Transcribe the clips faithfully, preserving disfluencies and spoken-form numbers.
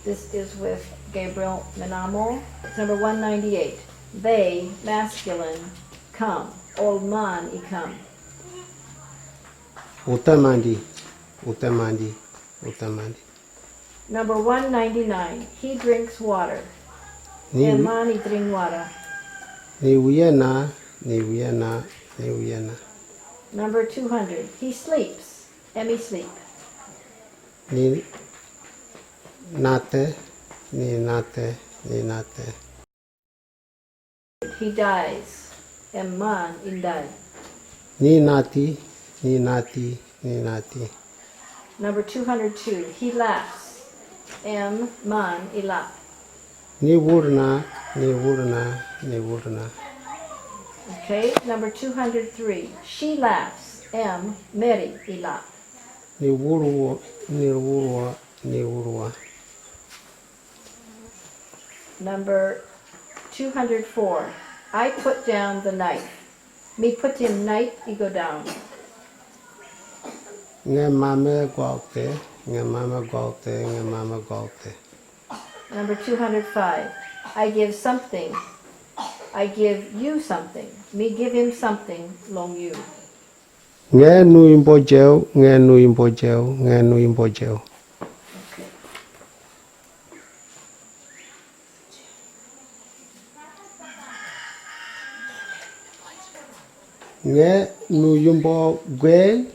This is with Gabriel Menamo. It's number one ninety-eight. They, masculine, come. Ol man i kam. Utamandi, utamandi, utamandi. Number one ninety-nine. He drinks water. Ni, e man i dring wara. Ni wiye na, ni wiye na, ni wiye na. Number two hundred. He sleeps. Em i sleep. Ni nate, ni nate, ni nate. He dies. Em man i dai. Ni nati, ni nati, ni nati. Number two hundred two. He laughs. Em man i lap. Ni wurna, ni wurna, ni wurna. Okay, number two hundred three. She laughs. Em meri i lap. Ni wurwa, ni wurwa, ni wurwa. Number two hundred four. I put down the knife. Mi putim nait i go down. Nge mame gwauti, nge mame gwauti, nge mame gwauti. Number two hundred five. I give something. I give you something. Mi givim something long you. Nge nu imbo jeu, nge nu imbo jeu, nge nu imbo jeu. Okay. Nge nu imbo gwel,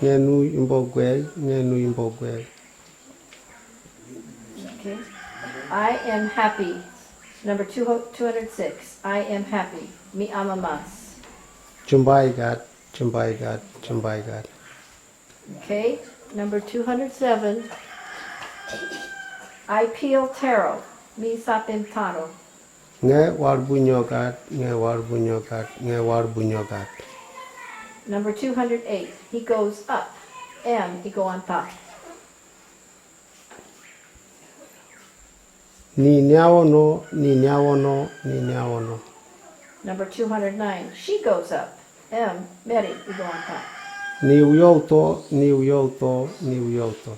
nge nu imbo gwel, nge nu imbo gwel. Okay. I am happy. Number two, two hundred six. I am happy. Mi amamas. Chumbai gat, chumbai gat, chumbai gat. Okay. Number two hundred seven. I peel taro. Mi sapim taro. Nge warbunyo gat, nge warbunyo gat, nge warbunyo gat. Number two hundred eight. He goes up. Em i go on top. Ni niawono, ni niawono, ni niawono. Number two hundred nine. She goes up. Em meri i go on top. Ni uyouto, ni uyouto, ni uyouto.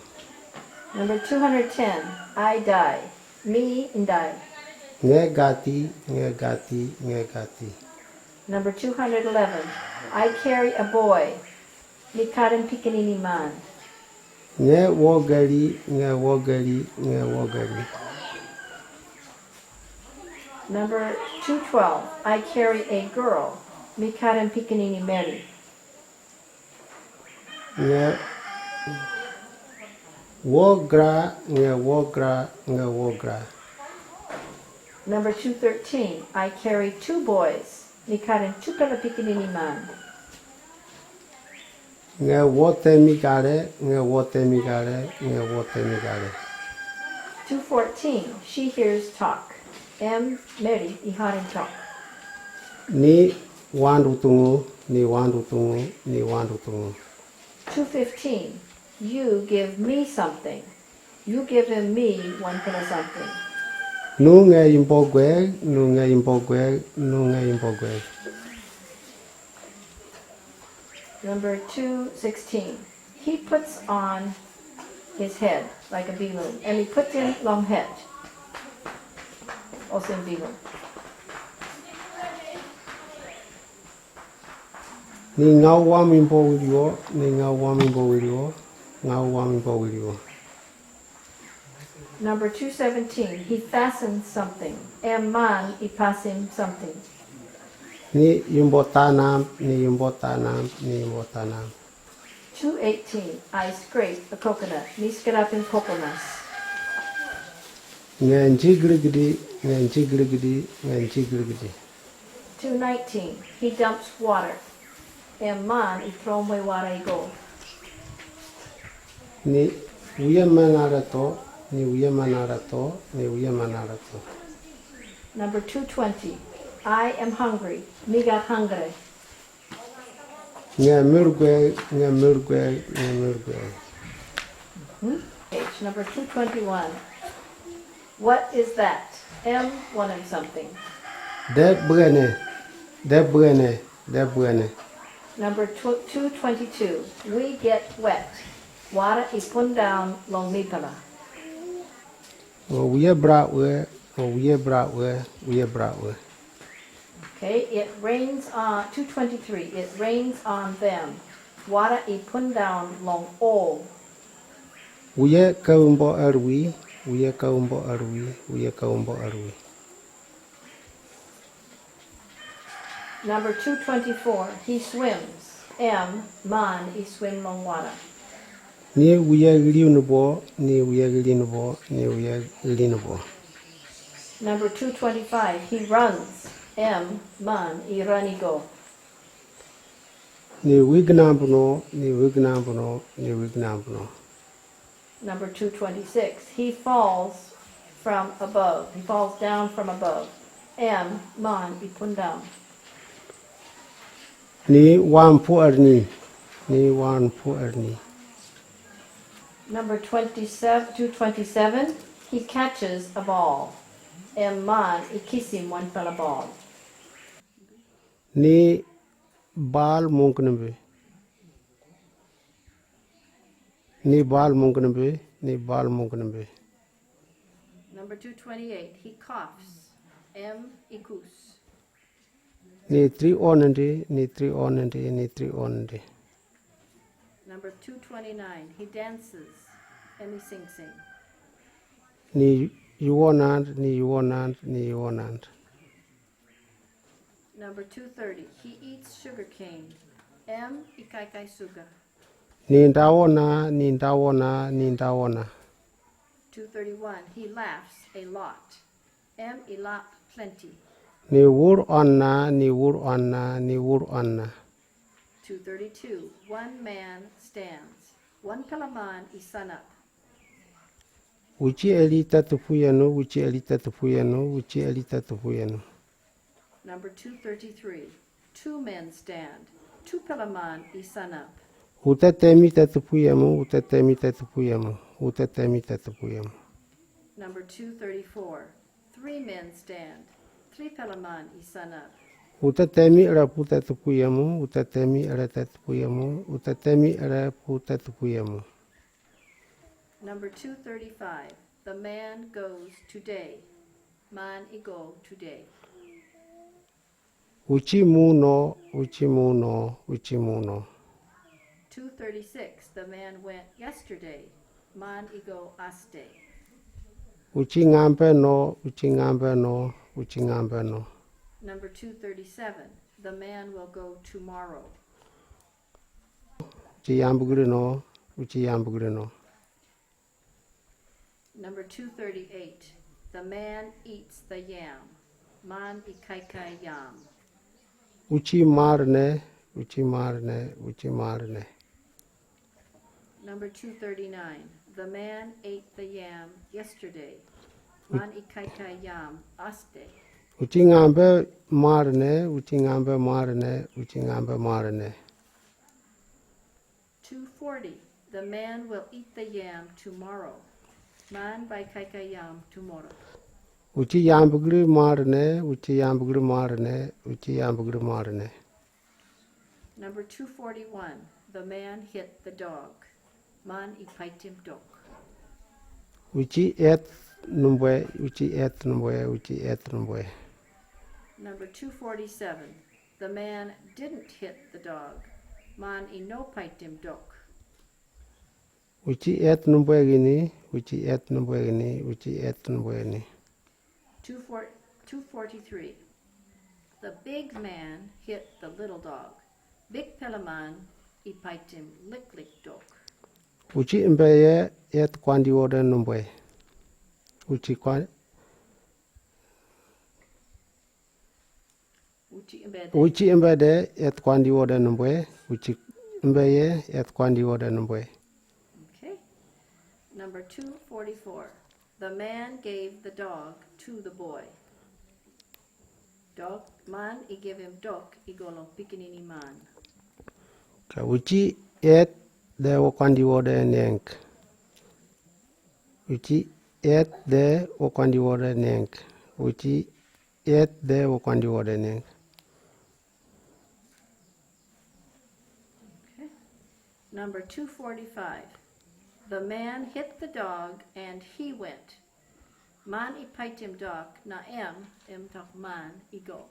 Number two hundred ten. I die. Mi i dai. Nge gati, nge gati, nge gati. Number two hundred eleven. I carry a boy. Mi karim pikinini man. Nge wogeri, nge wogeri, nge wogeri. Number two twelve. I carry a girl. Mi karim pikinini meri. Nge wogra, nge wogra, nge wogra. Number two thirteen. I carry two boys. Mi karim tupela pikinini man. Nge wote mi gare, nge wote mi gare, nge wote mi gare. Two fourteen. She hears talk. Em meri i harim talk. Ni wandu tungu, ni wandu tungu, ni wandu tungu. Two fifteen. You give me something. You givim mi wanpela something. Nu nge imbo gwel, nu nge imbo gwel, nu nge imbo gwel. Number two sixteen. He puts on his head like a bilung, and he puts in long head. Olsem bilung. Ni ngau wam imbo wiriwo, ni ngau wam imbo wiriwo, ngau wam imbo wiriwo. Number two seventeen. He fastens something. Em man i pasim something. Ni imbo tanam, ni imbo tanam, ni imbo tanam. Two eighteen. I scrape a coconut. Mi skrapim kokonas. Nge jigligdi, nge jigligdi, nge jigligdi. Two nineteen. He dumps water. Em man i tromwe wara i go. Ni uye manara to, ni uye manara to, ni uye manara to. Number two twenty. I am hungry. Mi gat hungry. Nge mirgwe, nge mirgwe, nge mirgwe. Hmm? Page number two twenty-one. What is that? Em wanem something. De bwene, de bwene, de bwene. Number tw- two twenty-two. We get wet. Wara i pun down long mipela. Wiyebra we, wiyebra we, wiyebra we. Okay, it rains on, two twenty-three, it rains on them. Wara i pundown long all. Wiye kaumbo arwi, wiye kaumbo arwi, wiye kaumbo arwi. Number two twenty-four, he swims. M, man, i swim long water. Ni wiye gilinubo, ni wiye gilinubo, ni wiye gilinubo. Number two twenty-five, he runs. M, man, i run i go. Ni wignambuno, ni wignambuno, ni wignambuno. Number two twenty-six, he falls from above. He falls down from above. M, man, i pundown. Ni wampu arni, ni wampu arni. Number twenty-seven, two twenty-seven, he catches a ball. M, man, i kisim one pela ball. Ni bal mungknambe. Ni bal mungknambe, ni bal mungknambe. Number two twenty-eight, he coughs. M, i kus. Ni tri onandi, ni tri onandi, ni tri onandi. Number two twenty-nine, he dances. M, i singsing. Ni yuonand, ni yuonand, ni yuonand. Number two thirty, he eats sugar cane. M, i kaikai suga. Ni ndawona, ni ndawona, ni ndawona. Two thirty-one, he laughs a lot. M, i lap plenty. Ni wur onna, ni wur onna, ni wur onna. Two thirty-two, one man stands. One pela man i sanap. Wici eli tatupuyanu, wici eli tatupuyanu, wici eli tatupuyanu. Number two thirty-three, two men stand. Two pela man i sanap. Utatemi tatupuyamu, utatemi tatupuyamu, utatemi tatupuyamu. Number two thirty-four, three men stand. Three pela man i sanap. Utatemi era pu tatupuyamu, utatemi era tatupuyamu, utatemi era pu tatupuyamu. Number two thirty-five, the man goes today. Man i go today. Uci muno, uci muno, uci muno. Two thirty-six, the man went yesterday. Man i go aste. Uci ngambe no, uci ngambe no, uci ngambe no. Number two thirty-seven, the man will go tomorrow. Uci yambugri no, uci yambugri no. Number two thirty-eight, the man eats the yam. Man i kaikai yam. Uci marne, uci marne, uci marne. Number two thirty-nine, the man ate the yam yesterday. Man i kaikai yam aste. Uci ngambe marne, uci ngambe marne, uci ngambe marne. Two forty, the man will eat the yam tomorrow. Man bai kaikai yam tomorrow. Uci yambugri marne, uci yambugri marne, uci yambugri marne. Number two forty-one, the man hit the dog. Man i paitim dok. Uci et numbwe, uci et numbwe, uci et numbwe. Number two forty-seven, the man didn't hit the dog. Man i no paitim dok. Uci et numbwe gini, uci et numbwe gini, uci et numbwe gini. Two four, two forty-three, the big man hit the little dog. Big pela man i paitim liklik dok. Uci imbeye et kwandi wode numbwe. Uci kwan Uci imbede. Uci imbede et kwandi wode numbwe. Uci imbeye et kwandi wode numbwe. Okay. Number two forty-four. The man gave the dog to the boy. Dog, man i give him dok i go long pikinini man. Ka uci et de wo kwandi wode nenk. Uci et de wo kwandi wode nenk. Uci et de wo kwandi wode nenk. Okay. Number two forty-five. The man hit the dog and he went. Man i paitimdok na M, M tok man i go.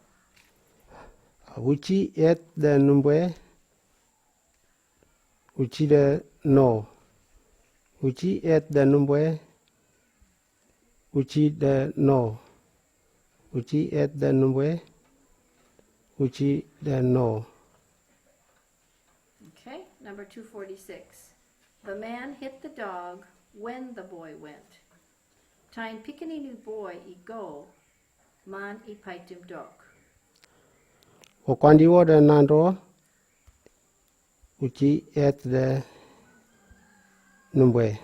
Uchi et de numbwe. Uchi de no. Uchi et de numbwe. Uchi de no. Uchi et de numbwe. Uchi de no. Okay, number two forty-six. The man hit the dog when the boy went. Taim pikinini boy i go, man i paitimdok. Okwandi wo de nando. Uchi et de numbwe.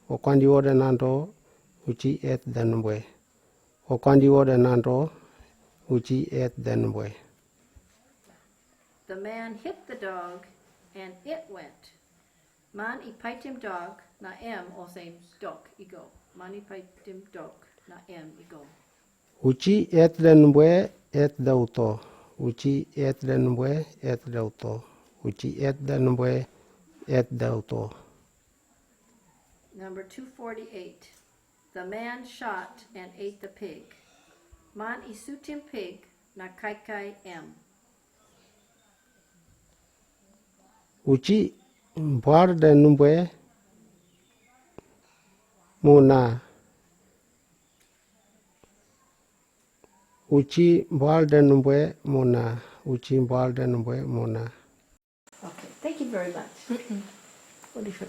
Okwandi wo de nando. Uchi et de numbwe. Okwandi wo de nando. Uchi et de numbwe. The man hit the dog and it went. Man i paitimdok na M osem dok i go. Man i paitimdok na M i go. Uchi et de numbwe et de uto. Uchi et de numbwe et de uto. Uchi et de numbwe et de uto. Number two forty-eight. The man shot and ate the pig. Man i sutim pig na kaikai M. Uchi mbwar de numbwe muna. Uchi mbwar de numbwe muna. Uchi mbwar de numbwe muna. Okay, thank you very much. What do you feel?